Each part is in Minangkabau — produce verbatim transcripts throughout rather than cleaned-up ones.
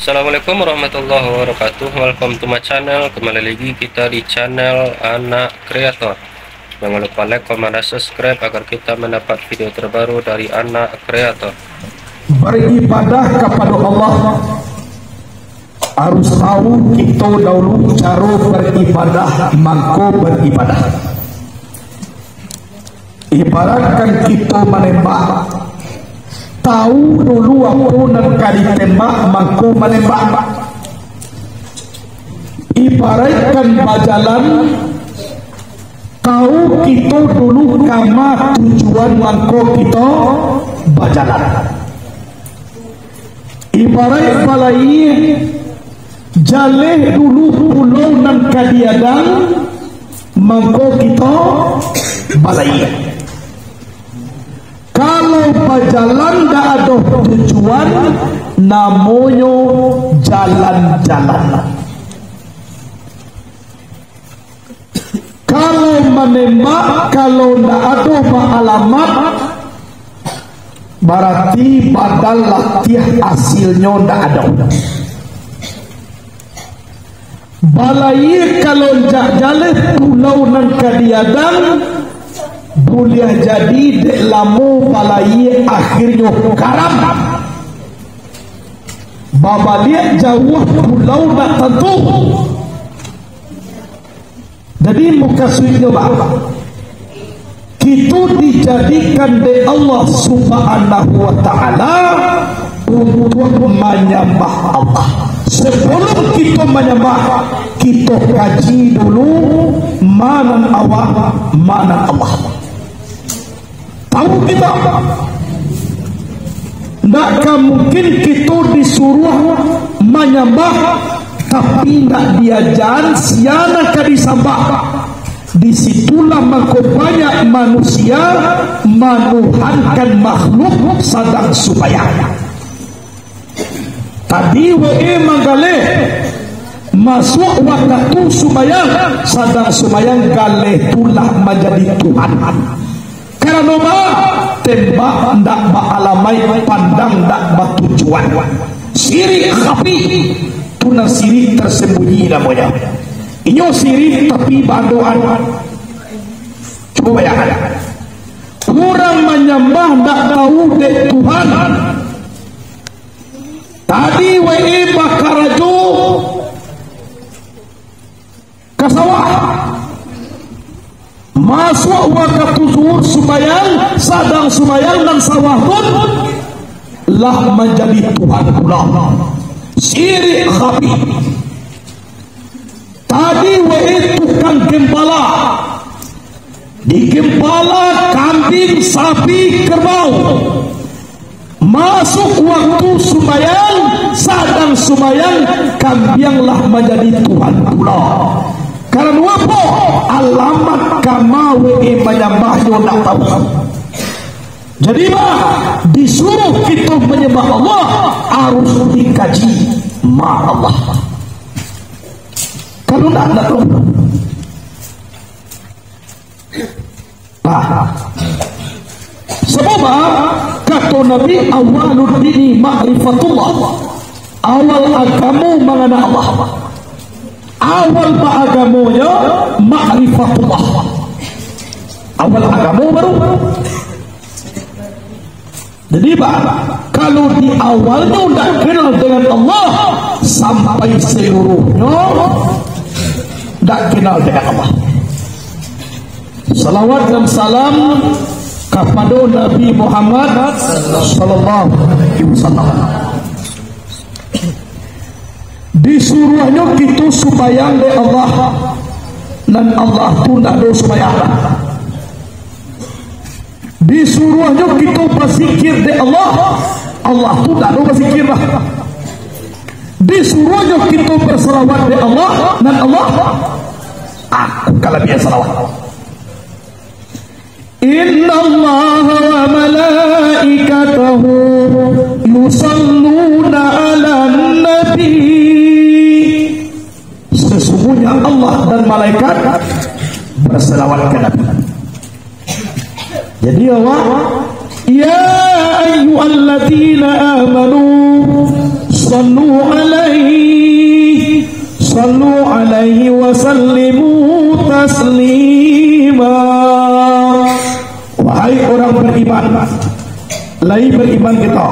Assalamualaikum warahmatullahi wabarakatuh. Welcome to my channel. Kembali lagi kita di channel Anak Kreator. Jangan lupa like, comment, dan subscribe agar kita mendapat video terbaru dari Anak Kreator. Beribadah kepada Allah, harus tahu kita dahulu cara beribadah, mangko beribadah. Ibaratkan kita manembak, tahu dulu apa nan ka ditembak, mangko manembak. Ibaratkan bajalan, tahu kita dulu kama tujuan, mangko kita bajalan. Ibarat balayia, jaleh dulu pulau nan ka diadang, mangko kita balayia. Kalau bajalan ndak ado tujuan, namonyo jalan-jalan. Kalau manembak, kalau ndak ado baalamat, bararti badan latiah, asilnyo ndak ado. Balayia kalau jak jaleh pulau nan ka diadang, buliah jadi dek lamo balayia akhirnyo karam. Babaliak jauah pulau ndak tantu. Jadi, mukasuiknyo, Pak, kito dijadikan dek Allah Subhanahu wa Ta'ala untuak manyambah Allah. Sabalum kito manyambah, kito kaji dulu ma nan awak, ma nan Allah. Tahu kito, ndak ka mungkin kito disuruah manyambah, tapi ndak diajaan sia nan ka disambah. Di situlah mangko banyak manusia manuhankan makhluk sadang sumbayang. Tadi wae manggaleh, masuak wakatu sumbayang, sadang sumbayang galeh tu lah manjadi Tuhan. Karano ba, tembak ndak baalamaik, pandang ndak batujuan. Sirik khafi, tu nan sirik tersembunyi namonyo. Inyo sirik tapi badoa. Cubo bayangkan. Urang manyambah ndak tahu dek Tuhan. Tadi wae bakarajo ka sawah. Masuak wakatu zuhur sumbayang, sadang sumbayang nan sawah tu lah manjadi Tuhan pulo. Sirik khafi. Tadi wae tukang gempala. Digempala kambing, sapi, kerbau. Masuk waktu sumbayang, sadang sumbayang, kambiang lah manjadi Tuhan pulo. Karano apo? Alamat kama wae manyambahnyo ndak tahu. Jadi, bah, disuruh kito manyambah Allah, harus dikaji ma Allah. Kalau ndak, ndak tahu. Nah, sabab, kato Nabi, "Awalud dini ma'rifatullah." Awal agamo mangana Allah. Awal baagamonyo ma'rifatullah. Awal agamo baru. Jadi, bah, kalau di awalnyo ndak kenal dengan Allah, sampai seluruhnyo ndak kenal dengan Allah. Salawat dan salam kapado Nabi Muhammad sallallahu alaihi wasallam. Disuruahnyo kito sumbayang dek Allah, nan Allah tu ndak ado sumbayang. Disuruahnyo kito bazikir dek Allah, Allah tu ndak ado bazikir lah. Disuruahnyo kito basalawat dek Allah, nan Allah, aku kalabiahan salawat. Innallaha wa malaikatahu yusalluna 'alan nabi. Sesungguhnya Allah dan malaikat berselawat ke Nabi. Jadi, awak, "Ya ayyuhalladzina amanu, sallu 'ala Lai bariman kito?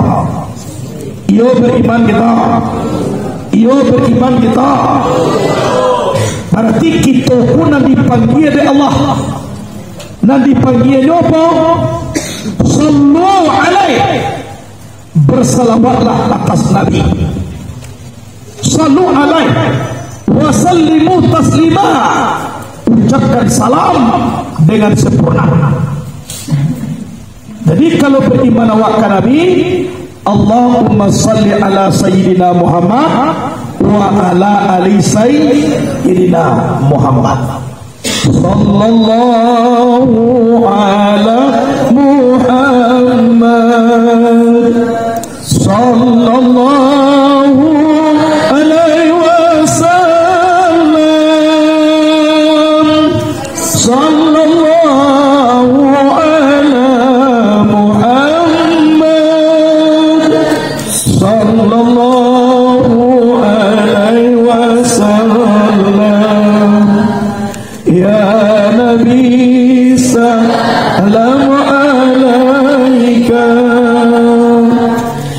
Iyo, bariman kito? Iyo, bariman kito? Barati kito pun nan dipanggia dek Allah. Nan dipanggianyo apo? Sallu alaihi. Bersalawatlah atas Nabi. Sallu alaihi wa sallimu taslima. Ucapkan salam dengan sempurna. Jadi, kalau beriman awak ka Nabi, Allahumma salli ala Sayyidina Muhammad wa ala ali Sayyidina Muhammad. Sallallahu ala Muhammad. Sallallahu alaihi wasallam. Sallallahu ala Muhammad. Sallallahu alaihi wasallam. Ya Nabi, salam alaika.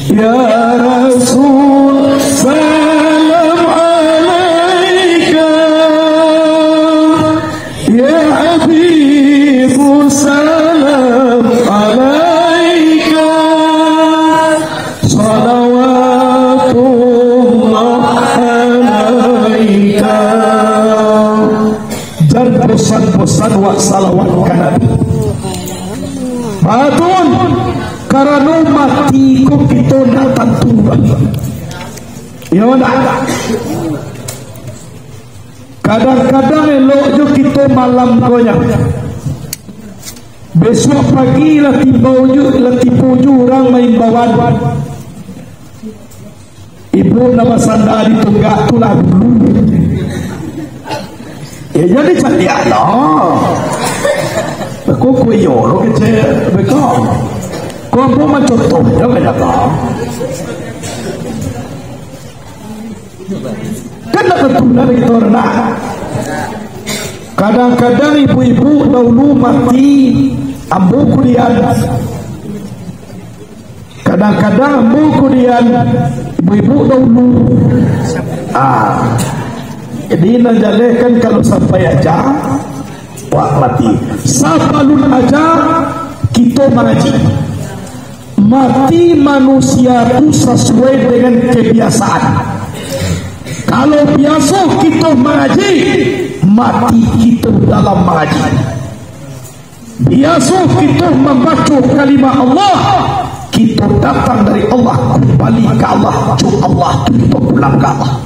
Ya Rasul, salam alaika. Ya Habibu, salam alaika. Salawatullah alaika. Jan bosan-bosan wak salawat ka Nabi. Batul. Karano mati ko kito ndak tantu. Iyo ndak? Kadang-kadang elok jo kito malam ko nyo. Besok pagi lah tibo ju, lah tibo ju urang maimbauan. Ibu nan basanda di tunggak tu lah dulu. Ya, jadi caliak lah. Beko kuyo lo kecek beko. Ko ambo mancontoh, ya, banyak lah. Kan dak tantu lah kito nak. Kadang-kadang ibu-ibu dahulu mati, ambo kudian. Kadang-kadang ambo kudian, ibu-ibu dahulu. Ah. Jadi, nan jaleh kan kalau sampai aja, wak mati. Sabalun aja kito mangaji. Mati manusia tu sasuai dengan kebiasaan. Kalau biaso kito mangaji, mati kito dalam mangaji. Biaso kito mambaco kalimah Allah, kito datang dari Allah, kumbali ka Allah, jo Allah tu kito pulang ka Allah.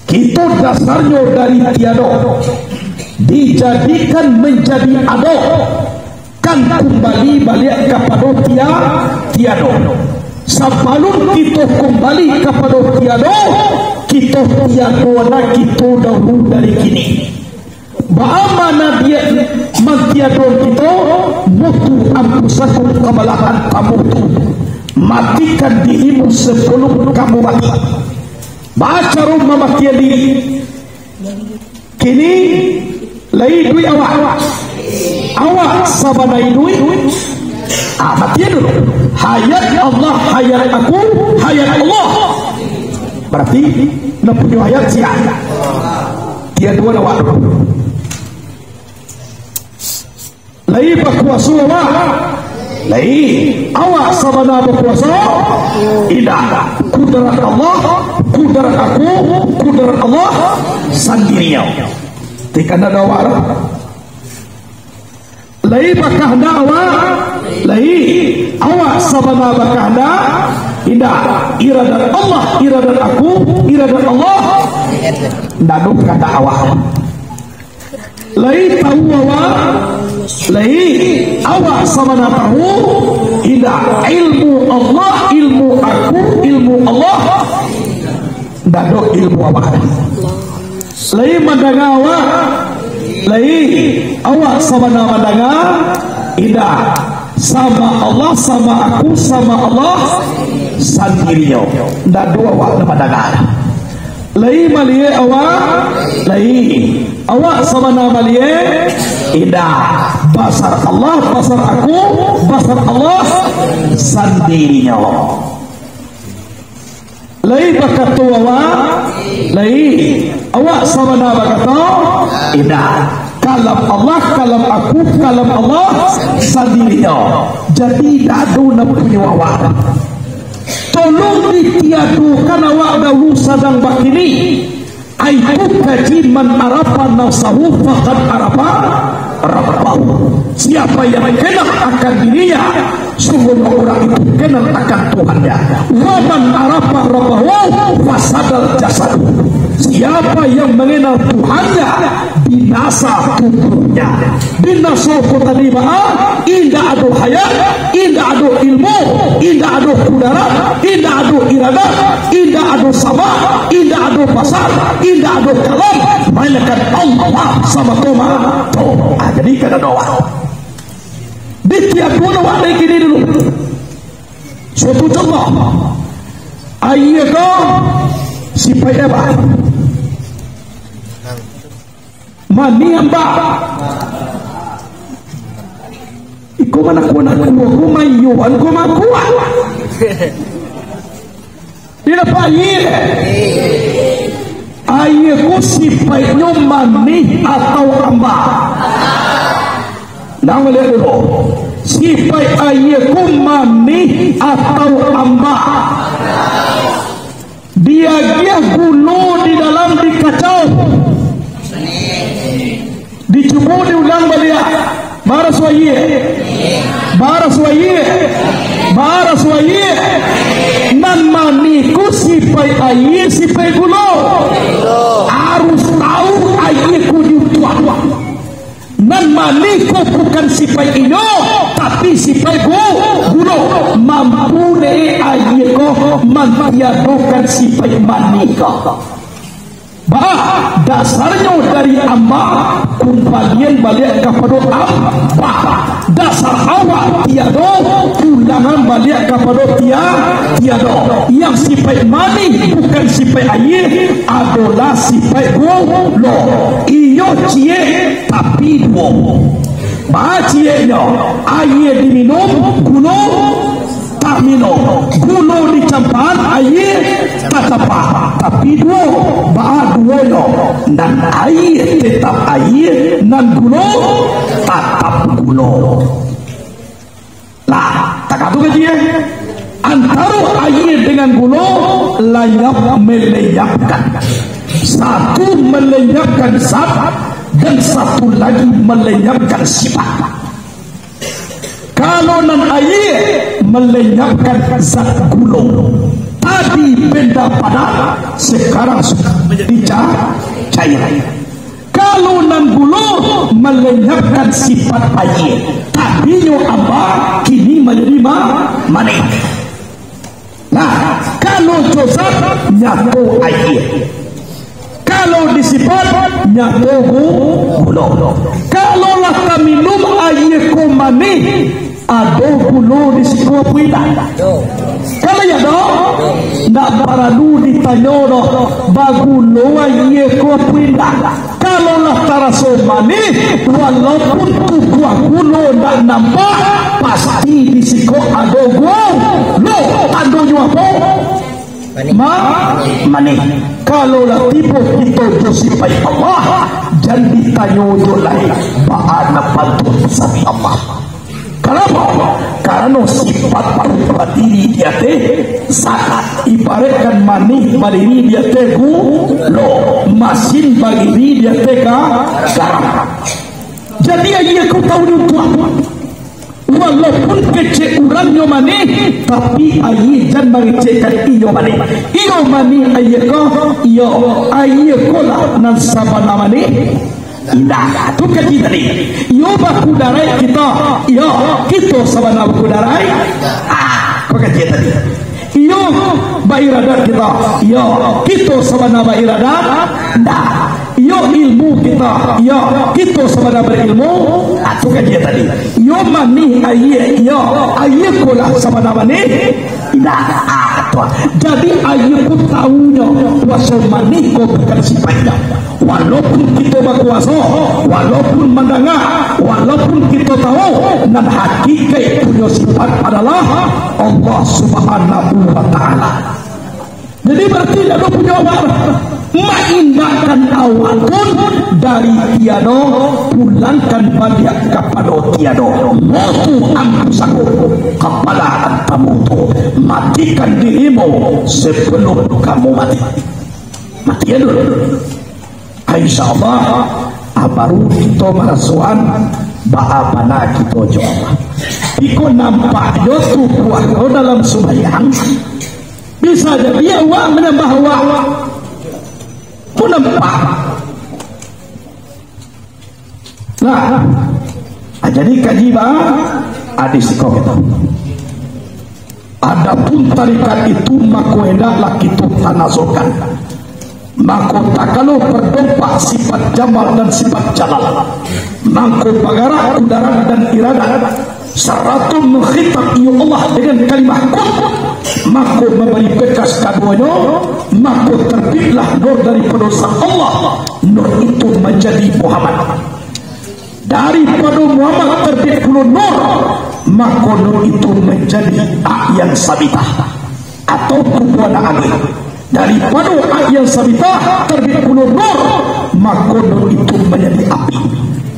Kito dasarnyo dari tiado, dijadikan manjadi ado, kan kumbali baliak kapado tia-, tiado. Sabalun kito kumbali kapado tiado, kito tiadoan kito dahulu dari kini. Baa makna di-, mantiadoan kito? Mutu anfusakum qabla an tamutu. Matikan dirimu sebelum kamu mati. Baa caro mamatian diri? Kini, lai iduik awak. Awak sabana iduik. Ah, matian dulu. Hayat Allah, hayat aku, hayat Allah. Barati, nan punyo hayat sia? Tiadoan awak dulu. Lai bakuaso awak? Lai. Awak sabana bakuaso? Indak. Kudarat Allah, kudarat aku, kudarat Allah sandirinyo. Ti kandak ado awak doh. Lai bakahandak awak? Lai. Awak sabana bakahandak? Indak. Iradat Allah, iradat aku, iradat Allah. Ndak ado kandak awak. Lai tahu awak? Lai. Awak sabana tahu? Indak. Ilmu Allah, ilmu aku, ilmu Allah. Ndak ado ilmu awak. Lai mandanga awak? Lai. Awak sabana mandanga? Indak. Samo Allah, samo aku, samo Allah sandirinyo. Ndak ado awak nan mandanga. Lai maliek awak? Lai. Awak sabana maliek? Indak. Basar Allah, basar aku, basar Allah sandirinyo. Lai bakato awak? Lai. Awak sabana bakato? Indak. Kalam Allah, kalam aku, kalam Allah sandirinyo. Jadi, indak ado nan punyo awak. Tolong ditiadokan awak dahulu sadang bakini. Aitu kaji, "Man arafa nafsahu faqad arafa rabbahu." Siapa yang kenal akan dirinya, sungguhnya orang itu kenal akan Tuhannya. "Wa man arafa rabbahu fasadal jasadu." Siapa yang mengenal Tuhannya, binasa tubuhnya. Binaso ko tadi baa? Indak ado hayat, indak ado ilmu, indak ado kudarat, indak ado iradat, indak ado sama, indak ado basar, indak ado kalam, malainkan Allah samato-mato. Ah, jadi kada doa. Ditiadokan awak dari kini dulu. Suatu contoh, aia ko sipaik apa? Mani amba. Iko manakuak-nakuak ko, maiyoan ko makuak. Di dapat aia. Aia ko sipaiknyo manih atau amba? Nah, liek dulu. Sipaik aia ko manih atau amba? Diagiah gulo di dalam, dikacau. Dicubo diulang baliak. Bara suai? Bara suai? Bara suai? Nan manih ko sipaik aia, sipaik gulo. Harus tahu aia ko diutuak. Nan manih ko bukan sipaik inyo, tapi sipaik gu-, gulo. Mampu dek aia ko mantiadokan sipaik manih ko. Bah, dasarnyo dari amba, kumbalian baliak kapado amba. Dasar awak tiado, pulangan baliak kapado tia-, tiado. Yang sipaik manih bukan sipaik aia, adolah sipaik gulo. Iyo ciek, tapi duo. Baa cieknyo, aia diminum, gulo tak minum, gulo dicampaan, aia tacampa. Tapi duo, baa duonyo? Nan aia tetap aia, nan gulo tatap gulo. Lah, takah tu kaji, eh? Antaro aia dengan gulo, layap malenyapkan. Satu malenyapkan zat, dan satu lagi malenyapkan sifat. Kalau nan aia malenyapkan zat gulo, tadi benda padat, sekarang sudah menjadi ca-, cair. Kalau nan gulo malenyapkan sifat aia, tadinyo amba, kini manjadi ma-, manih. Nah, kalau jo zat, nyato aia. Kalau di sifat, nyato gu-, gulo. Kalau lah taminum aia ko manih, ado gulo di siko apo indak? Kalau iyo ado, ndak paralu ditanyo doh, bagulo aia ko apo indak. Kalau lah taraso manih, walaupun tukuah gulo ndak nampak, pasti di siko ado gulo. Tandonyo apo? Manih. Ma-, manih. Kalau lah tibo kito jo sipaik Allah, jan ditanyo jo lai, baa nan pantun sifat Allah. Kanapa? Karano sifat baru badiri di ateh zat. Ibaratkan manih badiri di ateh gulo, masin badiri di ateh ga-, garam. Jadi, aia ko tahu di untuak. Walaupun kecek urang nyo manih, tapi aia jan mangecekkan inyo manih. Iyo manih aia ko, iyo, aia ko lah nan sabana manih. Indak, tu kaji tadi. Iyo bakudarai kito. Iyo, kito sabana bakudarai. Ah, ko kaji tadi. Iyo bairadat kito. Iyo, kito sabana bairadat. Indak. Iyo ilmu kito. Iyo, kito sabana barilmu. Ah, tu kaji tadi. Iyo manih aia. Iyo, aia ko lah sabana manih. Indak. Ah, tu. Jadi aia ko tahunyo. Kuaso manih ko bakal sipaiknyo. Walaupun kito bakuaso, walaupun mandanga, walaupun kito tahu, nan hakikaik punyo sipaik adalah Allah Subhanahu wa Ta'ala. Jadi, bararti indak ado punyo awak, maindakkan awak pun dari tiado, pulangkan baliak kapado tiado. Mutu anfusakum qabla an tamutu. Matikan dirimu sebelum kamu mati. Mati dulu. Insya Allah, ah, baru kito marasoan baa bana kito jo Allah. Iko nampak jo tubuah ko dalam sumbayang. Bisa jadi awak manyambah awak. Ko nampak. Nah, ah, jadi kaji ba, ah, di siko kito. Adapun tarikat itu, mako, hendaklah kito tanazokan. Mako, takalo berdompak sifat jamal dan sifat jalal, mako, bagarak kudarat dan iradat, sarato mengkhitab iyo Allah dengan kalimah kun, mako, mambari bekas kaduonyo, mako, terbitlah nur daripado Zat Allah, nur itu manjadi Muhammad. Daripado Muhammad terbit pulo nur, mako, nur itu manjadi A'yan Sabitah, atau kubuan angin. Daripado A'yan Sabitah terbit pulo nur, mako, nur itu manjadi api.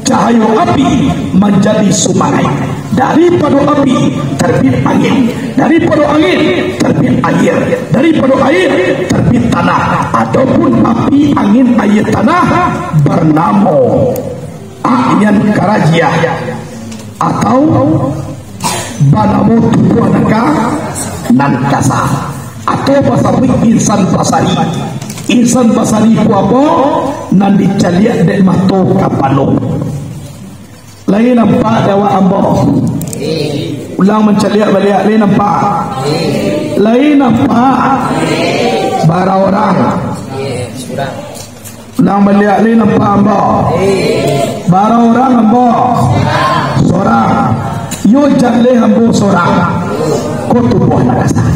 Cahayo api manjadi sumangaik. Daripado api terbit angin. Daripado angin terbit aia. Daripado aia terbit tanah. Adopun api, angin, aia, tanah banamo A'yan Karaziah, atau banamo tubuah nan ka-, nan kasa, atau basabuik insan basari. Insan basari tu apo? Nan dicaliak dek mato kapalo. Lai nampak dek awak ambo? Ulang mancaliak baliak, lai nampak? Lai nampak? Bara urang? Nan baliak lai nampak ambo? Bara urang ambo? Sorang. Yo jaleh ambo sorang. Ko tubuah nan kasa.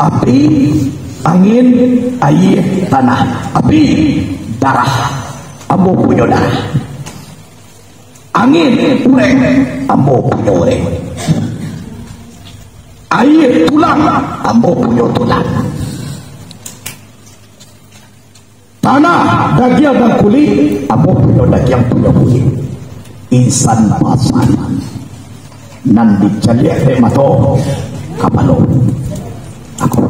Api, angin, aia, tanah. Api, darah. Ambo punyo darah. Angin, urek. Ambo punyo urek. Aia, tulang. Ambo punyo tulang. Tanah, dagiang dan kulik, ambo punyo dagiang, punyo kulik. Insan basari nan dicaliak dek mato kapalo. Aku.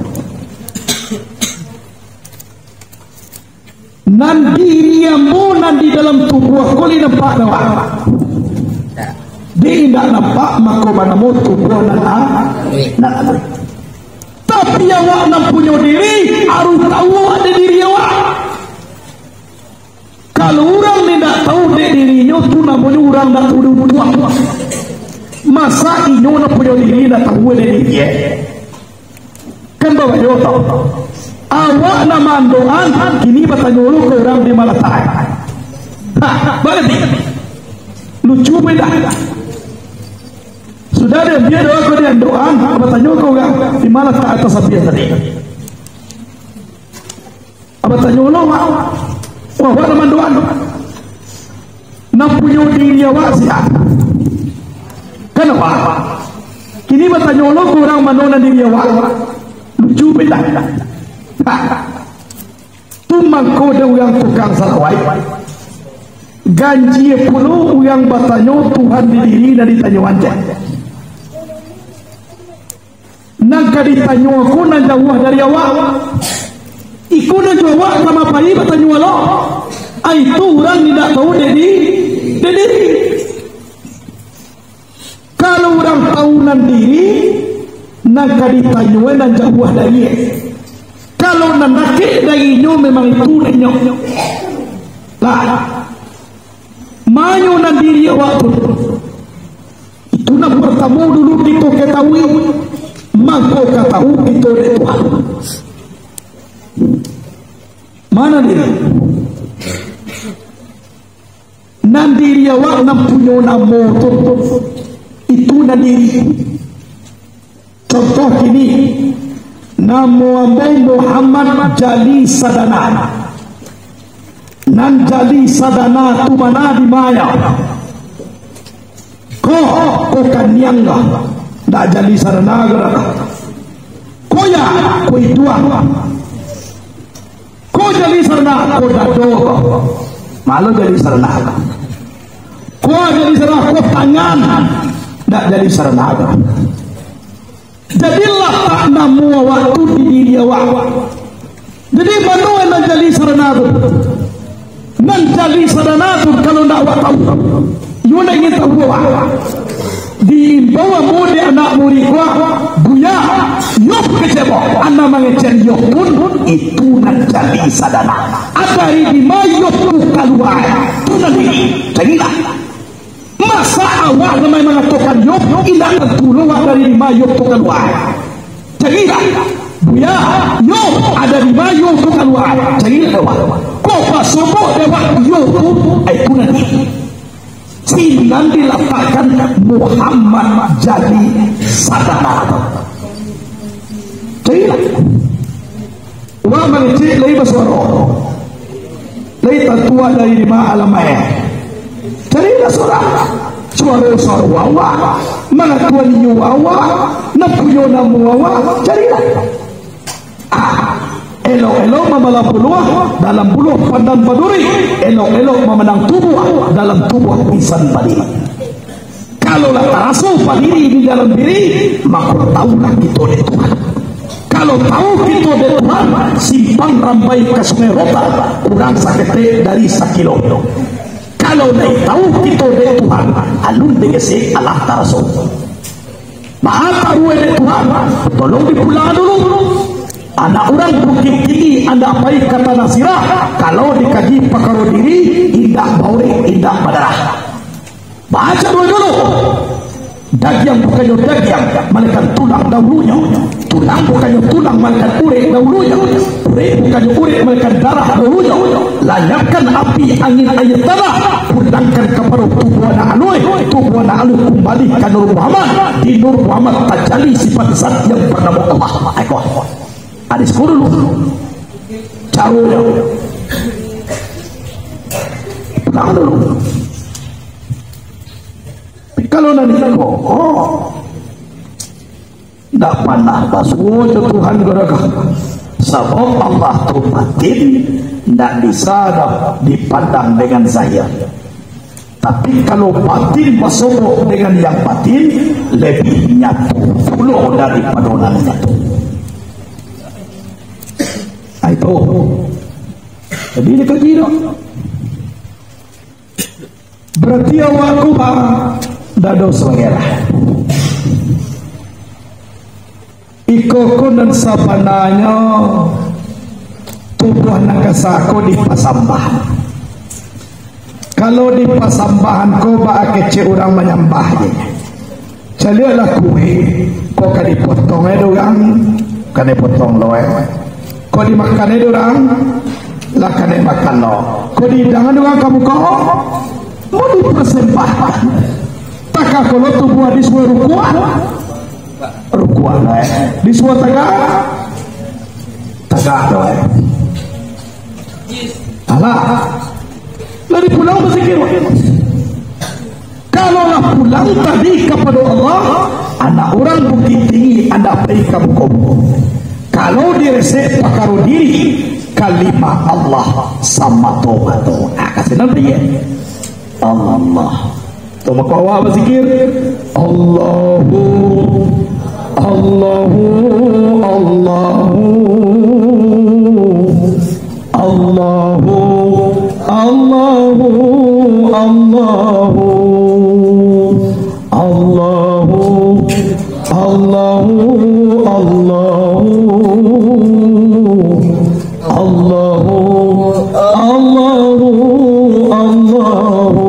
Nan diri ambo nan di dalam tubuah ko lai nampak dek awak? Dek indak nampak, mako banamo tubuah nan a-, nan aluih. Tapi awak nan punyo diri, harus tahu awak dek diri awak. Kalau urang nan indak tahu dek dirinyo, tu namonyo urang indak tahu dek utuak. Masa inyo nan punyo diri indak tahu dek diri, eh? Kan babayo tau. Awak nan mandoan, kini batanyo lo ka urang di ma latak. Ha, barati. Lucu beda. Sudah diambiak doa ko diandoan, batanyo ka urang, di ma latak atas sapiah tadi? Batanyo lo, wah, wah, wah, nan mandoan. Nan punyo diri awak sia? Kan awak. Kini batanyo lo ka urang mano nan diri awak. Lucu beda. Tu mangko dek urang tukang salawai. Ganjia pulo urang batanyo Tuhan di diri nan ditanyoan. Nan ka ditanyo ko nan jauah dari awak. Iko nan jo awak ka mapai batanyo lo. Ai tu urang indak tahu dek di-, dek diri. Kalau urang tahu nan diri, nan ka ditanyo nan jauah dari. Kalau nan dakek dari inyo, memang itu dek inyo. Lah, manyo nan diri awak tu. Itu nan partamo dulu kito katahui, mangko ka tahu kito dek Tuhan. Mano diri? Nan diri awak nan punyo namo tu, itu nan diri. Contoh kini, Namo ambo Muhammad Jali Sadana. Nan Jali Sadana tu ma nan di ma yo? Ko, ko kaniang ko. Ndak Jali Sadana ko doh. Ko yo, ko iduang. Ko Jali Sadana, ko dado ko. Ma lo Jali Sadana ko. Ko Jali Sadana, ko tangan. Ndak Jali Sadana ko. Jadi, latak namo awak tu di diri awak. Jadi, mano nan Jali Sadana tu? Nan Jali Sadana tu, kalau ndak awak tahu, iyo ndak ingin tahu awak. Diimbau ambo dek anak murid ko, "Buya, Yoh kecek ambo, anak mangecek Yoh pun, itu nan Jali Sadana. Dari dima Yoh tu kalua, tu nan diri." Carilah. Masa awak nan mangatokan Yoh, indak tantu lo awak dari dima Yoh tu kalua. Carilah. Buya, Yoh, dari dima Yoh tu kalua. Carilah dek awak. Ko basobok dek awak Yoh tu, ai, tu nan di. Sinan dilatakkan Muhammad Jali Sadana tu. Carilah. Urang mangecek lai basuaro. Lai tantu dari dima alamaik. Carilah surang. Suaro-suaro awak, mangakuan inyo awak, nan punyo namo awak, carilah. Ah, elok-elok mambalah buluah, dalam buluah pandan baduri, elok-elok mamandang tubuah, dalam tubuah insan badiri. Kalau lah taraso badiri di dalam diri, mako tahulah kito dek Tuhan. Kalau tahu kito dek Tuhan, simpang rambai ka Sungai Rotan, kurang saketek dari sakilo. Kalau lai tahu kito dek Tuhan, alun digesek alah taraso. Baa taruih dek Tuhan, tolong dipulang dulu. Anak urang Bukik Tinggi andak pai ka Tanah Sirah, kalau dikaji pakaro diri, indak baurek, indak badarah. Baco dulu. Dagiang bukannyo dagiang, malainkan tulang dahulunyo. Tulang bukannyo tulang, malainkan urek dahulunyo. Urek bukannyo urek, malainkan darah dahulunyo. Lanyapkan api, angin, aia, tanah. Pulangkan kapado tubuah anak aluih. Tubuah anak aluih kumbali ka Nur Muhammad. Di Nur Muhammad tajali sifat Zat yang banamo Allah. Aiko. Adis ko dulu. Caronyo. Pulang dulu. Kalau nan iko, oh, ndak panah basuo jo Tuhan garaga. Sabab Allah tu batin, ndak bisa doh dipandang dengan zahir. Tapi kalau batin basobok dengan yang batin, lebih nyato pulo daripado nan nyato. Ah, itu. Jadi, dikaji tu. Berarti awak tu, Bang, dado sabagai lah. Iko ko nan sabananyo tubuah nan kasa ko dipasambahan. Kalau dipasambahan ko, baa kecek urang manyambah je. Caliaklah kuih, ko ka dipotong ai dek urang, ka dipotong lo ai. Ko dimakan ai dek urang, lah ka dimakan lo. Ko diidang ai dek urang ka muko, mau dipersembahkan. Takah ko lo tubuah disuruah rukuak, rukuak lo ai. Disuruah tagak, tagak lo ai. Alah, lah dipulang bazikir. Kalau lah pulang tadi kapado Allah, anak urang Bukik Tinggi andak pai ka muko-muko. Kalau diresek pakaro diri, kalima Allah samato-mato. Nah, ka sinan pai. Allah. Tu mako awak bazikir. Allahu, Allahu, Allahu. Allahu, Allahu, Allahu. Allahu, Allahu, Allahu. Allahu, Allahu, Allahu.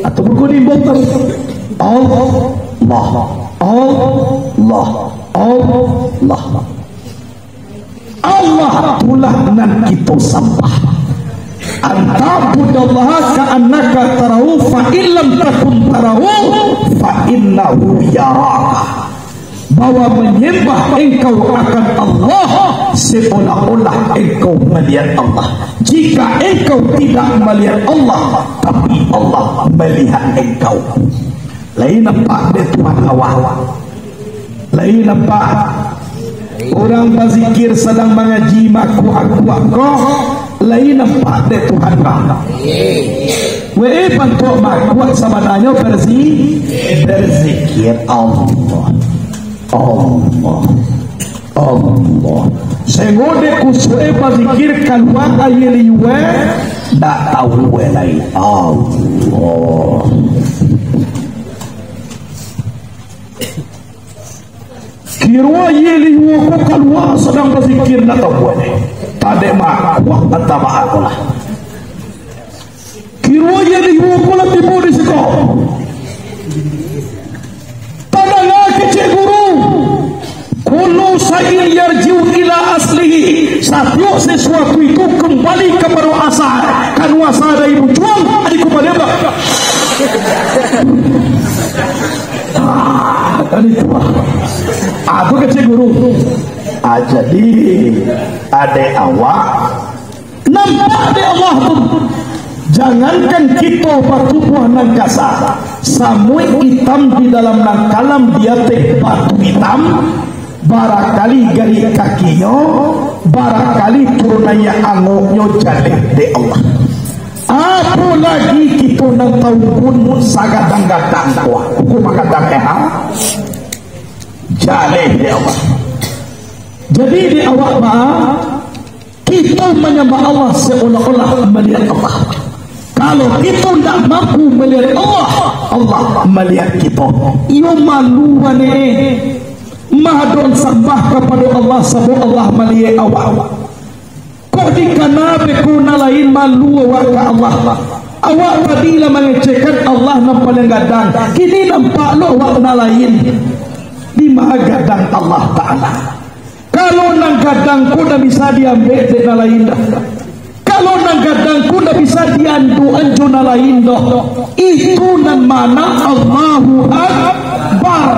Atau buku di bawah. Allah, Allah, Allah. Allah tu lah nan kito sambah. An ta'budallaha ka'annaka tarahu, fa in lam takun tarahu, fa innahu yaraka. bahwa menyembah engkau akan Allah seolah-olah engkau malihat Allah. Jika engkau tidak malihat Allah, tapi Allah malihat engkau. Lai nampak dek Tuhan awak? Lai nampak? Urang bazikir sadang mangaji makuak-kuak ko, lai nampak dek Tuhan ko? Weh, bantuak makuak sabananyo berzi-, berzikir Allah. Allah. Allah. Sainggo dek kusuak e bazikir kalua aia liua, ndak tahu e lai. Allah. Kiro aia liua ko kalua sadang bazikir, ndak tahu e. Tadek makuak antah baa ko lah. Kiro aia liua ko lah tibo di siko. Tadanga kecek guru, "Kullu syai'in yarji'u ila aslihi." Satiok sesuatu itu kembali kapado asal. Kanu asal dari bucuang, dikubali abah. Ah, tadi tu, ah. Ah, tu kecek guru. Ah, jadi, adek awak, nampak dek Allah tu. Jangankan kito batubuah nan kasa, samuik itam di dalam nan kalam di ateh batu itam, barakali garik kakinyo, barakali turun naiak angoknyo jaleh dek Allah. Apo lagi kito nan tau pun sagadang-gadang ko, kuku magadang eh, ha? Jaleh dek Allah. Jadi dek awak, ba, kito manyambah Allah seolah-olah malihat Allah. Kalau kito ndak mampu malihat Allah, Allah malihat kito. Iyo malu ane. Mahadon sambah kapado Allah, sabab Allah malihat awak. Kok dikana beko nan lain malu awak ka Allah. Awak tadi lah mangecekkan Allah nan paliang gadang. Kini nampak lo awak nan lain. Di ma gadang Allah Ta'ala? Kalau nan gadang ko ndak bisa diambek dek nan lain doh. Kalau nan gadang ko ndak bisa diandukan jo nan lain doh. Itu nan mana Allahu Akbar.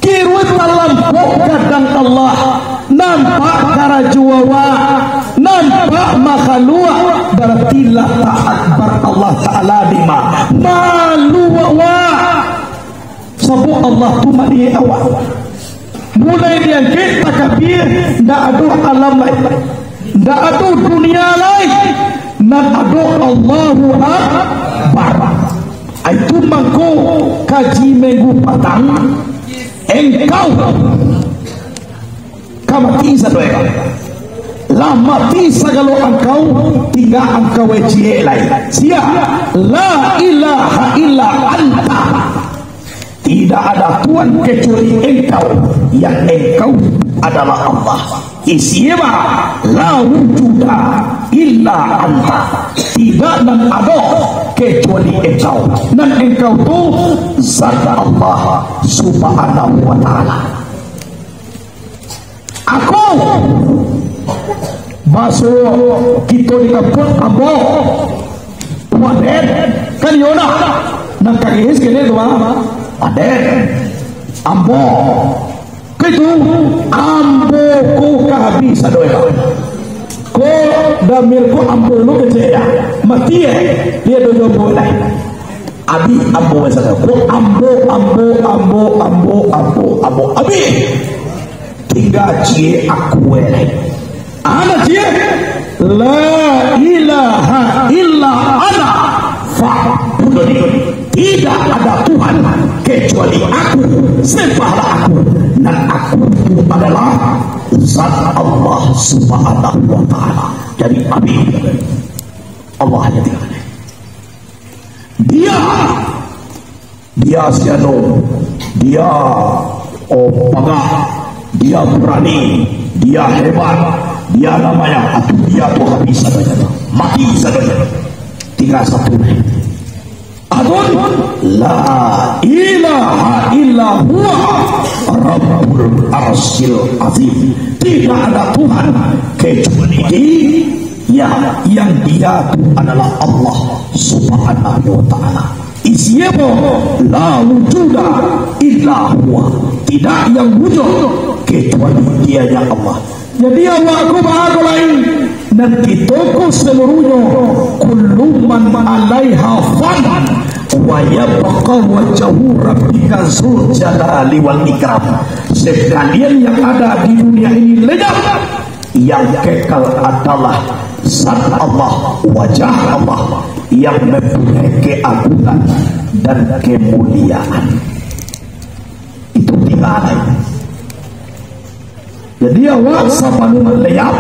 Kiro talampok gadang Allah, nampak karajo awak, nampak makhaluak, barati lah tak akbar Allah Ta'ala di ma-, malu awak. Sabab Allah tu maliek awak. Mulai diangkek takabir, ndak ado alam lain, ndak ado dunia lain, nan ado Allahu Akbar. Itu mangko kaji minggu patang, engkau ka mati sadonyo. Lah mati sagalo angkau, tingga angkau ciek lai. Sia? La ilaha illa anta. Tidak ada Tuhan kecuali Engkau, yang Engkau adalah Allah. Isi ma, la wujuda illa anta. Tidak nan ado kecuali Engkau. Nan Engkau tu zat Allah Subhanahu wa Ta'ala. Aku, baso kito di kampuang, ambo. Waden, kan iyo nah. Nan ka gihis kini tu, ah. Waden, ambo. Kaitu, ambo ko ka habis ado ya. Ko damir ko ambo lo kecek ya. Mati eh. Dia do jomblo lah. Abih ambo sajo. Ko ambo, ambo, ambo, ambo, ambo, ambo. Abih. Tingga ciek aku eh. Ana ciek. La ilaha illa ana fa'budni. Tidak ada Tuhan kecuali aku. Sembahlah aku. Dan aku itu adalah zat Allah Subhanahu wa Ta'ala. Jadi, abih. Allah hanya tinggal. Dia, dia si anu, dia, oh, pagah, dia barani, dia hebat, dia namanya, atu dia tu habis sadonyo, mati sadonyo. Tingga satu. Adapun la ilaha illa huwa rabbul arsyil azim. Tidak ada Tuhan kecuali Dia, yang Dia tu adalah Allah Subhanahu wa Ta'ala. Di Siapa? La wujuda illa huwa. Tidak yang wujud kecuali Dianya Allah. Jadi awak ko baa ko lai? Nan kito ko saluruhnyo, kullu man alaiha fan, wa yabqa wajhu rabbika dzul jalali wal ikram. Sekalian yang ada di dunia ini lenyap, yang kekal adalah zat Allah, wajah Allah yang mempunyai keagungan dan kemuliaan. Itu tingga lai. Jadi awak sabalun lenyap,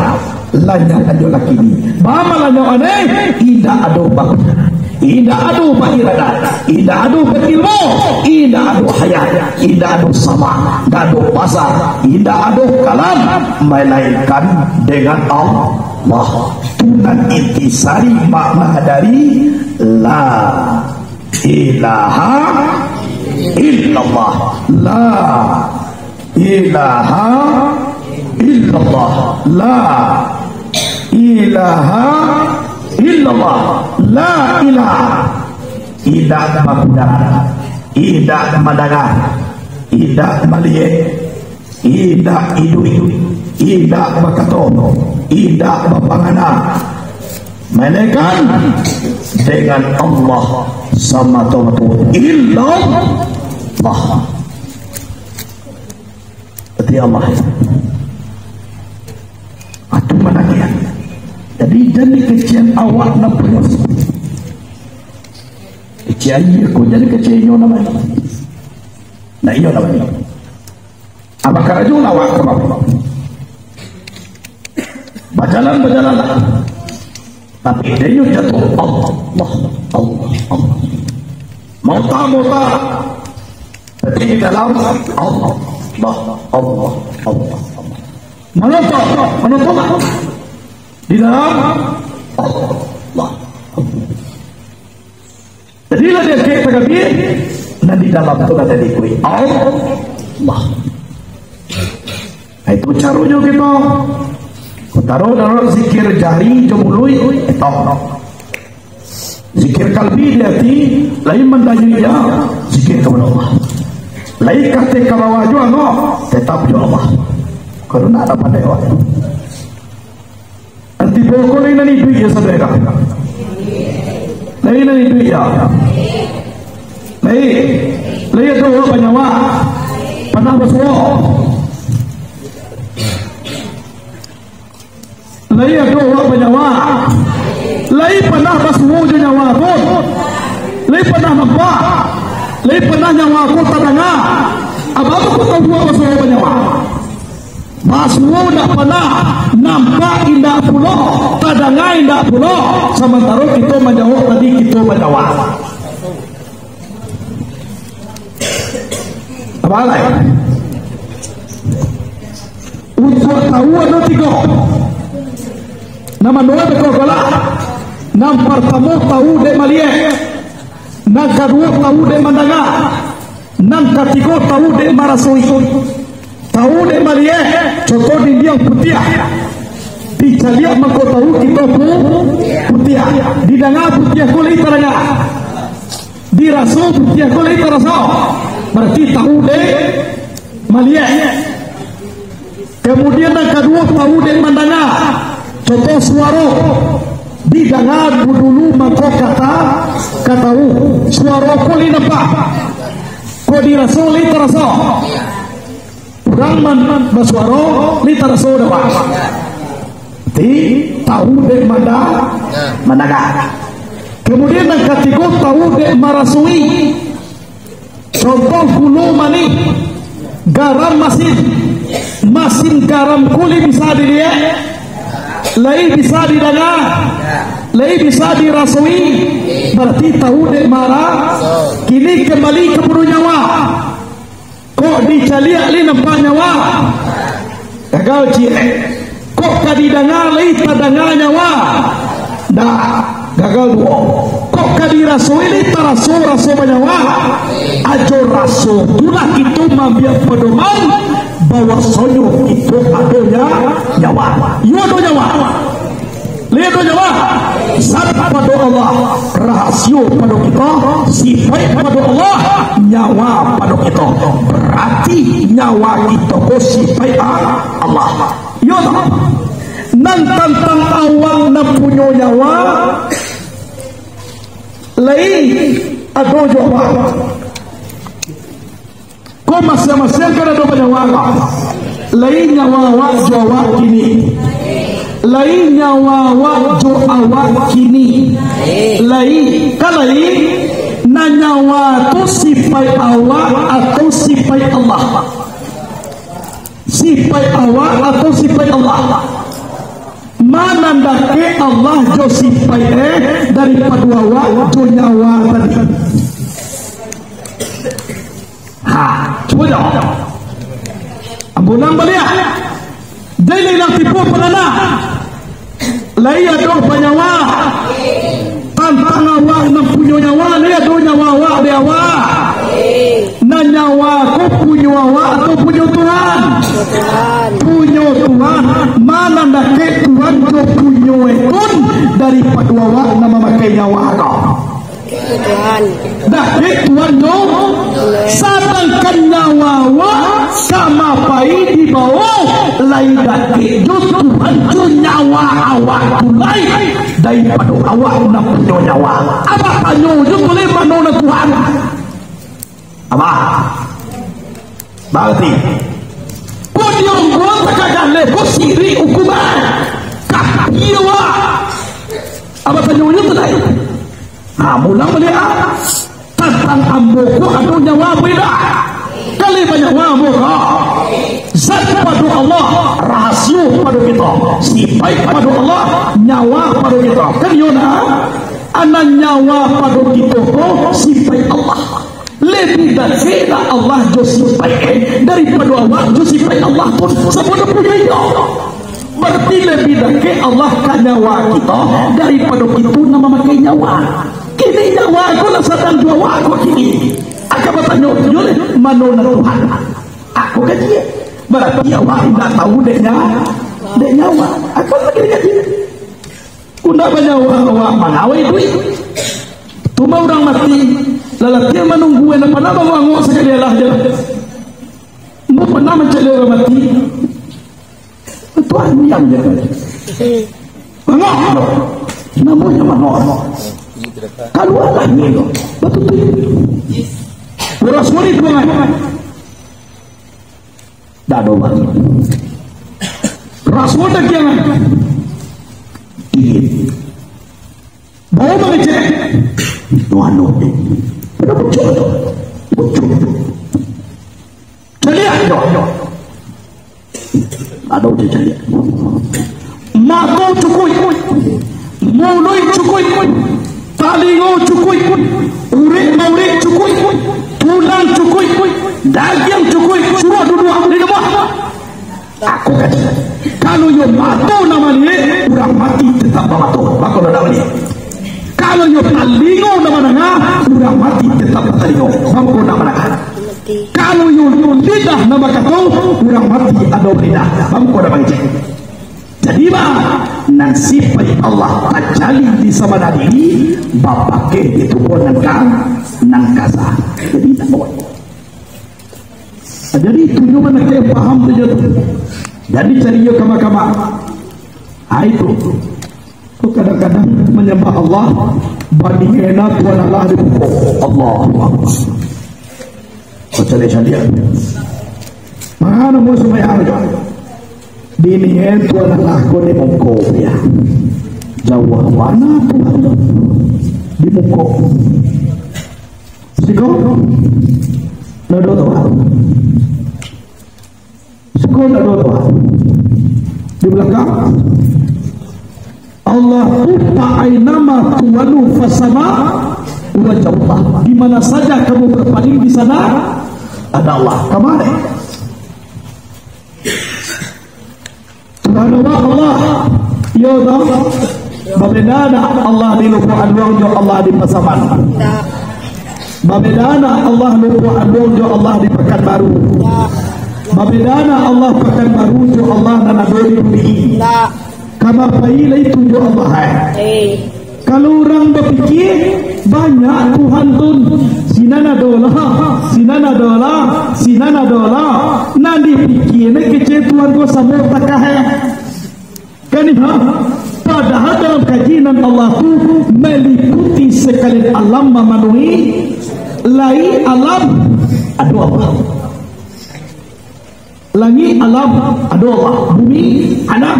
lanyap ajo lah kini. Baa malanyap aneh, indak ado bakunan, indak ado bairadat, indak ado bailmu, indak ado hayat, indak ado sama, indak ado basar, indak ado kalam, malainkan dengan Allah. Tu nan intisari makna dari la ilaha illallah. La ilaha illallah. La ilaha illallah. La ilaha. Indak bakunan, indak mandanga, indak maliek, indak iduik, indak bakato, indak bapangana, malainkan dengan Allah samato-mato. Illallah. Berarti Allah. Itu manangiang. Jadi, jadi kecek awak nak punya. Kecek aja ko, jadi kecek inyo namonyo. Nah, iyo namonyo. Apa karajo lawak ka bawah? Bajalan, bajalanlah. Tapi inyo jatuh, Allah, Allah, Allah. Mauta, mauta. Tapi di dalam, Allah, Allah, Allah, Allah. Manonton, manonton. Di dalam, Allah, Allah. Jadi lah dia cek tagabir, nan di dalam tu lah jadi kuih. Allah. Nah, itu caronyo kito. Kutaro dalam zikir jari jo muluik, itu. Zikir kalbi di ati, lain mandayui dia, zikir ka Allah. Lain katek ka bawah juo, no, tetap jo Allah. Kalau nak dapat lewat. Nanti pokok lain nan iduik ya, saudara. Lain nan iduik ya. Lain. Lain tu awak banyawa. Panah basuo. Lain tu awak banyawa. Lain panah basuo jo nyawa tu. Lain panah nampak. Lain panah nyawa ko tadanga. Apa tu ko tahu awak basuo banyawa? Basuo ndak panah, nampak indak pulo, tadanga indak pulo, samantaro kito manjawab tadi kito manjawab. Apa lai? Untuak tahu ado tigo. Nan mano beko ko lah? Nan partamo tahu dek maliek, nan kaduo tahu dek mandanga, nan katigo tahu dek marasoi. Tahu dek maliek, contoh dindiang putiah. Dicaliak mangko tahu kito pu-, putiah. Didanga putiah ko lai tadanga. Diraso putiah ko lai taraso. Bararti tahu dek maliek. Kamudian nan kaduo tahu dek mandanga. Contoh suaro. Didanga dulu mangko kata, katahu. Suaro ko lai nampak. Ko diraso lai taraso. Urang man-, man-, basuaro, lai taraso dek awak. Ti, tahu dek manda-, mandanga. Kamudian nan katigo tahu dek marasoi. Contoh gulo manih, garam masin. Masin garam ko lai bisa diliek, lai bisa didanga, lai bisa dirasoi, bararti tahu dek mara-. Kini kambali kapado nyawa. Kok dicaliak lai nampak nyawa? Gagal ciek. Kok ka didanga lai tadanga nyawa? Ndak. Gagal duo. Kok ka dirasoi lai taraso raso banyawa? Ajo raso tu lah kito maambiak padoman bahwasonyo kito ado nya-, nyawa. Iyo ado nyawa. Itu nyawa. Zat pado Allah, rahasio pado kito, sipaik pado Allah, nyawa pado kito. Barati nyawa kito ko sipaik Allah. Iyo toh? Nan tantang awak nan punyo nyawa, lai ado jo awak. Ko masiang-masiang kan ado banyawa ko. Lai nyawa awak jo awak kini. Lai nyawa awak jo awak kini. Lai, ka lai, nan nyawa tu sipaik awak atau sipaik Allah? Sipaik awak atau sipaik Allah? Ma nan dakek Allah jo sipaik e daripado awak jo nyawa tadi? Ha, cubo jawab. Ambo ulang baliak. Jadi, lai lah tipu padanak. Lai ado banyawa. Tantang awak nan punyo nyawa, lai ado nyawa awak di awak. Nan nyawa ko punyo awak atau punyo Tuhan? Punyo Tuhan. Ma nan dakek Tuhan jo punyo e tu daripado awak nan mamakai nyawa ko? Tuhan. Dakek Tuhan nyo, sadangkan nyawa awak sama pai di bawah, lai dakek jo Tuhan jo nyawa awak tu lai daripado awak nan punyo nyawa. Abah tanyo jo buliah mano nan Tuhan? Abah. Barati, ko di ambo takagaleh ko sirik ukuman. Kafir awak. Abah tanyo nyo tu lai. Ha, mulang baliak, ah. Tantang ambo ko ado nyawa apo indak? Ka lai banyawa ambo ko. Zat pado Allah, rahasio pado kito. Sipaik pado Allah, nyawa pado kito. Kan iyo nah? Anan nyawa pado kito ko sipaik Allah. Labiah dakek lah Allah jo sipaik e daripado awak jo sipaik Allah tu, sabab punyo inyo. Barati labiah dakek Allah ka nyawa kito daripado kito nan mamakai nyawa. Kini nyawa ko lah sadang jo awak ko kini. Aka batanyo, "Yo leh, mano nan Tuhan?" Ako kaji. Barati awak indak tahu dek nya-, dek nyawa. Ako lagi kaji. Ko ndak banyawa awak mangawai duit. Tu mah urang mati, lalatian manunggu, indak pernah bangok-angok sakali alah je lah. Ambo pernah mancaliak urang mati. Tuhan diam je. Bangok tu. Namonyo bangok. Kalualah ni tu. Batutuik. Urang suari tu, kan? Dak ado batu. Raso dagiang. Dingin. Bau mangecek. Itu anu. Pada pucuk tu. Pucuk tu. Caliak tu. Ado je caliak. Mato cukuik. Muluik cukuik. Talingo cukuik. Urik-maurik cukuik. Tulang cukuik. Dagiang cukuik. Suruah duduak di rumah. Aku kata, kalau iyo mato nan maliek, urang mati tetap bamato, mako nan maliek. Kalau iyo talingo nan mandanga, urang mati tetap batalingo, mako nan mandanga. Kalau iyo lidah nan bakato, urang mati ado lidah, mako nan mangecek. Jadi, bah, nan sipaik Allah tajali di sabana diri, bapakeh di tubuah nan ka-, nan kasa. Jadi, tak boleh. Jadi, itu nyo mana kalian paham tu je tu. Jadi, cari yo kama-kama. Ah, itu. Tu kadang-kadang manyambah Allah, bani ena Tuhan Allah di muko. Allahu Akbar. Kau cari-cari. Mana mau sumbayang? Bini en Tuhan Allah ko di muko dia. Jauah mana Tuhan tu? Di muko. Siko? Nado Tuhan. Siko nado Tuhan. Di belakang. Allahu fa ainama tuwallu fasama wajhullah. Di mana saja kamu berpaling, di sana ada Allah. Kama? Tuhan Allah, Allah. Iyo, toh? Babeda ndak Allah di Lubuak Aduang jo Allah di Pasaman? Ndak. Babeda ndak Allah Lubuak Aduang jo Allah di Pakanbaru? Ndak. Babeda ndak Allah Pakanbaru jo Allah nan ado di Bumi? Ndak. Kama pai lai tunjuak Allah, eh. Eh. Kalau urang bapikia, banyak Tuhan tu. Sinan ado lah, sinan ado lah, sinan ado lah. Nan dipikia ni kecek Tuhan ko samo takah, eh. Kan, ha? Padahal dalam kaji nan Allah tu maliputi sakalian alam, mamanuhi lai alam, ado Allah. Langik alam, ado Allah. Bumi alam,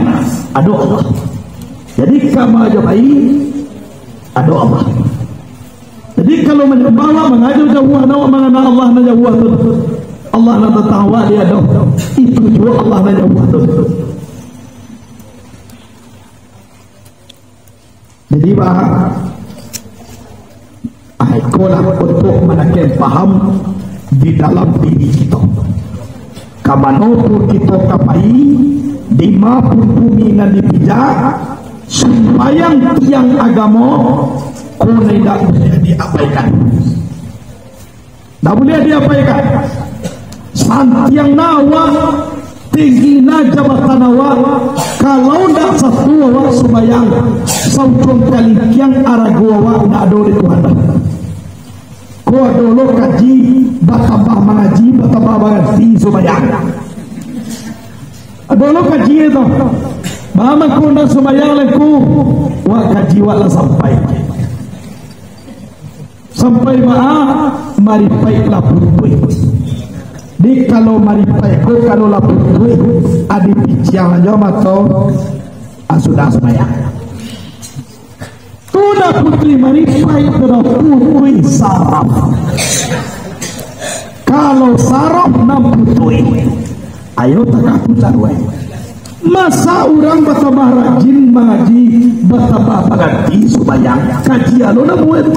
ado Allah. Jadi, kama jo pai, ado Allah. Jadi, kalau manyambah awak, mangajo jauah, awak mangana Allah nan jauah tu, Allah nan tatangah awak di ado, itu juo Allah nan jauah tu. Jadi, bah, ah, ikolah untuak manakeh paham di dalam diri kito. Ka mano pun kito ka pai, di ma pun bumi nan dipijak, sumbayang tiang agamo ko indak buliah diabaikan. Ndak buliah diabaikan. Santiang na awak, tinggi na jabatan awak, kalau ndak satu awak sumbayang, saujuang kalikiang arago awak ndak ado di Tuhan. Ko ado lo kaji, batambah mangaji, batambah baganti sumbayang. Ado lo kaji tu. Mama ko ndak sumbayang lai ko, wak kaji wak lah sampai. Sampai baa, maripaik lah putuih. Di kalau maripaik ko, kalau lah putuih, adi piciang ajo mato, ah, sudah sumbayang. Tu lah putuih maripaik, tu lah putuih saraf. Kalau saraf nan putuih, ayo takah putuih. Masa urang batambah rajin mangaji, batambah baganti sumbayang, kaji alo nan buek.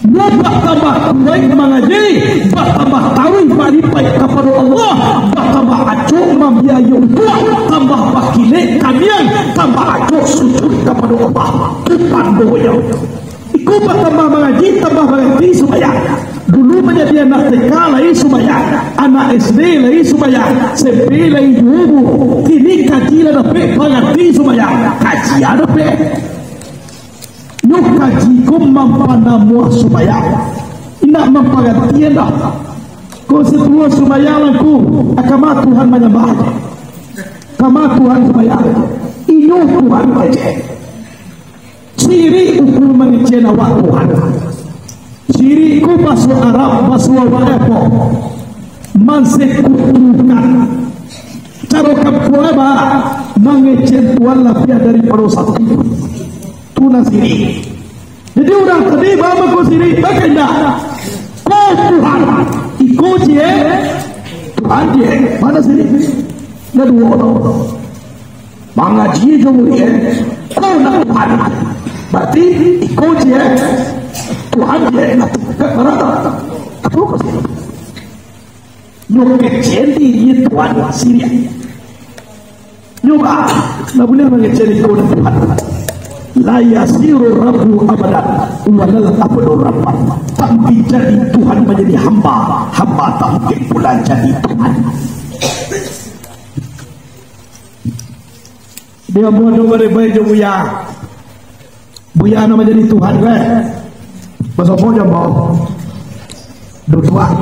Nyo batambah kuaik mangaji, batambah taruih baribadat kapado Allah, batambah acok mambiayai untuak, tambah bakilek kaniang, tambah acok sujud kapado Allah. Tu panduanyo. Iko batambah mangaji, tambah baganti sumbayang. Dulu manjadi anak T K lai sumbayang, anak S D lai sumbayang, S M P lai juo. Kini kaji lah dapek, baganti sumbayang, kaji lah dapek. Nyo kaji ko mampanamuah sumbayang, indak mampagantian doh. Ko satuo sumbayang lah ko, kama Tuhan manyambah, kama Tuhan sumbayang, inyo Tuhan kecek. Sirik uku mangecek awak Tuhan. Sirik ko baso Arab, baso awak apo? Mansekutukan. Caro kampuang ba, mangecek Tuhan labiah daripado satu. Tu nan sirik. Jadi urang tadi ba mako sirik, baa indak? Ko Tuhan, iko je Tuhan je, ma nan sirik? Nan duo tu. Mangaji jo murid, ko nan Tuhan. Berarti iko je Tuhan je, nah, ka-, karano apo ko sirik? Nyo kecek diri Tuhan sirik. Nyo ba, ndak buliah mangecek diri ko Tuhan. La yasiru rabbu abadan, walal abdu rabban. Tak mungkin jadi Tuhan manjadi hamba, hamba tak mungkin pula jadi Tuhan. Di ambo ado baribai jo buya. Buya nan manjadi Tuhan, weh. Basopo jo ambo. Duduak.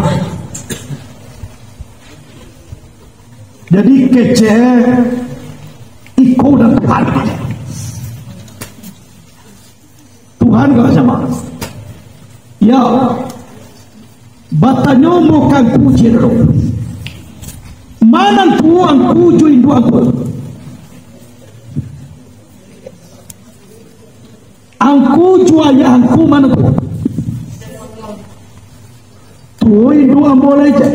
Jadi kecek iko dan Tuhan. Tuhan ka sama. Ya. Batanyo mo ka angku je dulu. Ma nan tuo angku jo induak angku? Angku jo ayah angku ma nan tuo? Tuo induak ambo lai je.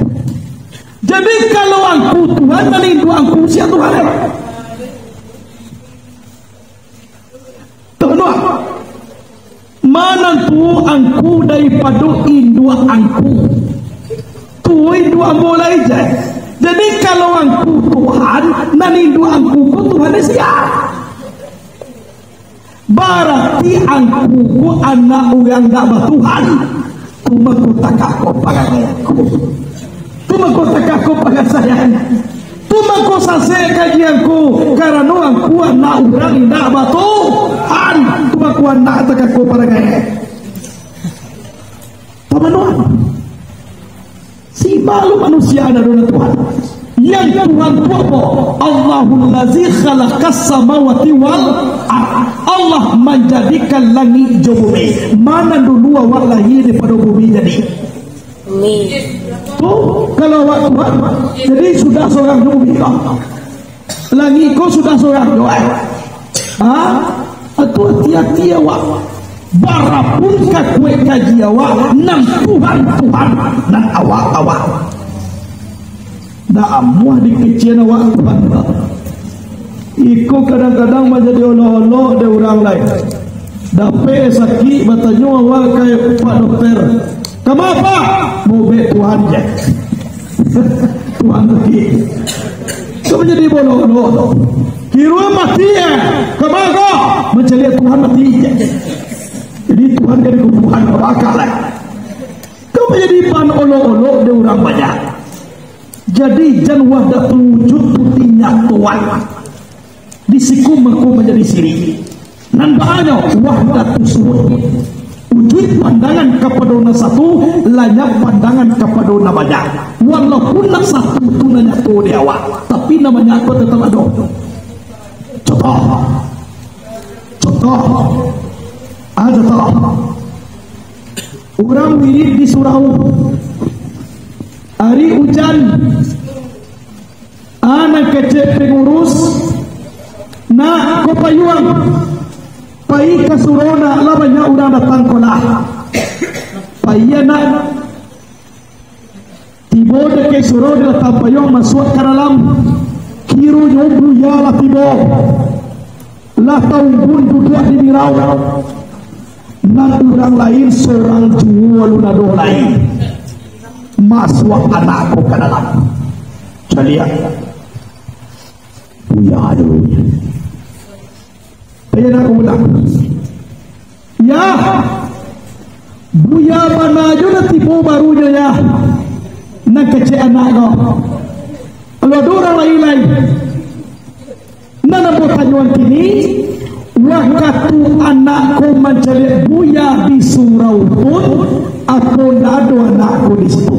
Jadi kalau angku Tuhan, nan induak angku sia Tuhan lai? Tuhan, ma nan tuo angku daripado induak angku? Tuo induak ambo lai je. Jadi kalau angku Tuhan, nan induak angku ko Tuhan sia? Barati angku ko anak urang ndak batuhan. Tu mangko takah ko parangai angku. Tu mangko takah ko pangasaian. Tu mangko sasek kaji angku, karano angku Takako parangai. Tamanuan. Si malu manusia ado nan Tuhan. Yang Tuhan tu apo? Allahul ladzi khalaqas samawati wal ard. Allah manjadikan langik jo bumi. Ma nan dulu awak lahia daripado bumi jadi? Bumi. Tu, kalau awak Tuhan, jadi sudah surang jo bumi ko. Langik ko sudah surang jo, eh. Ha? Atu hati-hati awak. Barapun kakuek kaji awak, nan Tuhan-Tuhan, nan awak-awak. Ndak amuah dikecekan awak Tuhan. Iko kadang-kadang manjadi olok-olok dek urang lai. Dapek sakik, batanyo awak ka Pak Dokter. Kama, Pak? Maubek Tuhan je. Tuhan sakik. Itu manjadi olok-olok. Kironyo mati, eh. Kama ko? Mancaliak Tuhan mati je. Jadi Tuhan jadi kuburan, bakal lah. Itu manjadi bahan olok-olok dek urang banyak. Jadi, jan wahdatul wujud tu dinyatoan. Di siko mako manjadi sirik. Nan baanyo wahdatus suhud. Ujuik pandangan kapado nan satu, lanyap pandangan kapado nan banyak. Walaupun nan satu tu nan nyato di awak, tapi nan banyak tu tetap ado. Contoh. Contoh. Ah, contoh. Urang wirid di surau. Ari ujan. Ah, nan kecek pangurus, nak ko payuang, pai ka surau nak, lah banyak urang datang ko lah. Pai anak, tibo dakek surau, datang payuang, masuak ka dalam, kironyo buya lah tibo. Lah taumbun duduak di mirau. Nan urang lain surang juo alun ado lai. Masuak anak ko ka dalam. Caliak. Buya dulu. Tanya anak ko pulang. Yah. Buya bana jo nan tibo barunyo, Yah. Nan kecek anak ko. Kalau ado urang lain lai. Nan ambo tanyoan kini, wakatu anak ko mancaliak buya di surau pun, atau ndak ado anak ko di situ?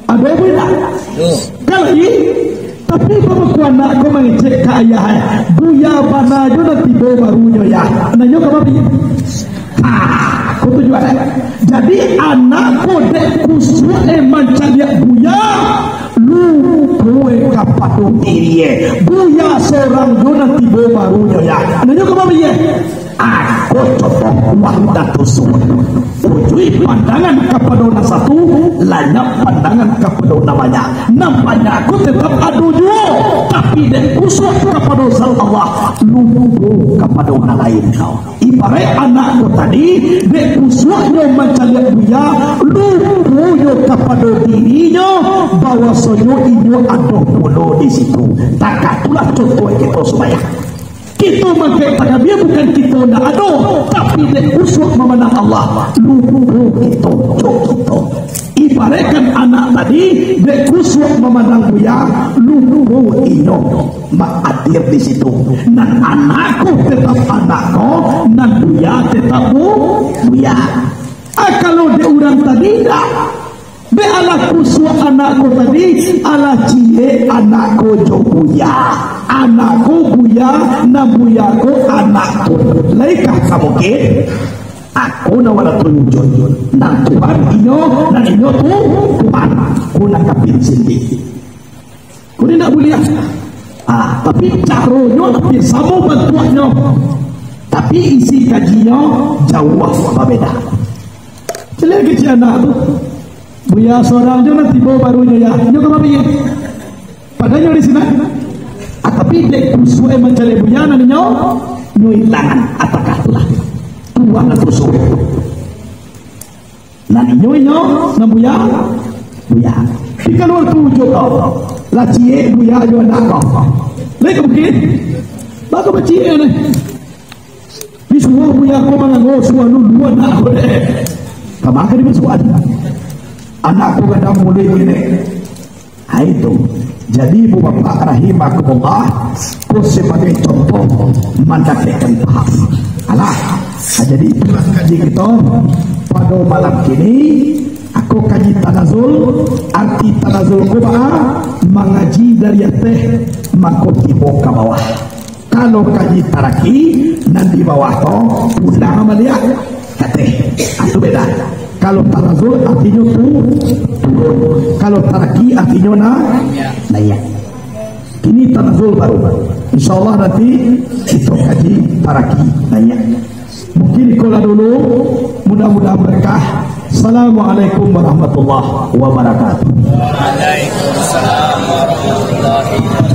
Ado buya? Ado. Kalau i, tapi bamaku anak ko mangecek ka ayah, eh, buya bana jo nan tibo barunyo, Yah. Nanyo ka babi. Ah, ko tujuan. Jadi, anak ko dek kusuak, eh, mancaliak buya, lupo, eh, kapado diri, eh. Buya surang jo nan tibo barunyo, Yah. Nanyo ka babi, eh? Ah, ko contoh wahdatus suhud. Ujuik pandangan kapado nan satu, lanyap pandangan kapado nan banyak. Nan banyak ko tetap ado juo, tapi dek kusuak kapado zat Allah, lupo kapado nan lain ko. Ibaraik anak ko tadi, dek kusuaknyo mancaliak buya, luponyo kapado dirinyo, bahwasonyo inyo ado pulo di situ. Takah itulah contoh kito sumbayang. Kito mangkek takabia bukan kito ndak ado, tapi dek kusuak mamandang Allah, lupo kito jo kito. Ibaraikkan anak tadi, dek kusuak mamandang buya, lupo inyo. Maatir di situ. Nan anak ko tetap anak ko, nan buya tetap bu-, buya. Ah, kalau dek urang tadi, indak. Dek alah kusuak anak ko tadi, alah ciek anak ko jo buya. Anak ko buya, nan buya ko anak ko. Laikah ka mungkin? Ako nan wahdatul wujud. Nan Tuhan inyo, nan inyo tu Tuhan. Ko nan kapin sindi. Ko ni ndak buliah. Ah, tapi caronyo hampir samo bantuaknyo. Tapi isi kajinyo jauah babeda. Caliak kecek anak tu. Buya surang jo nan tibo barunyo, Yah. Nyo ka babi. Padahnyo di sinan. Ah, tapi dek kusuak mancaliak buya nan inyo, nyo ilangan. Apakah itulah? Tuhan lah kusuak. Nan inyo, inyo, nan buya, buya. Di kalua tu wujud ko. Lah ciek buya jo anak ko. Lai ka mungkin? Baa ka baciek ni? Disuruah buya ko mangango, suah lulu anak ko deh. Kama ka dimasuakan? Anak ko gadang muluik ini. Ha, itu. Jadi, ibu bapak rahimakumullah, ko sabagai contoh mandapekkan paham. Alah, jadi itulah kaji kito pado malam kini. Ako kaji tanazul, arti tanazul ko baa? Mangaji dari ateh, mako tibo ka bawah. Kalau kaji taraki, nan di bawah ko pulang baliak ka ateh. Ah, tu beda. Kalau tanazul artinyo tu turun. Kalau taraki artinyo na-, naiak. Kini tanazul baru. Insya Allah nanti kito kaji taraki naiak. Mungkin iko lah dulu. Mudah-mudahan berkah. Assalamualaikum warahmatullahi wabarakatuh. Waalaikumsalam warahmatullahi wabarakatuh.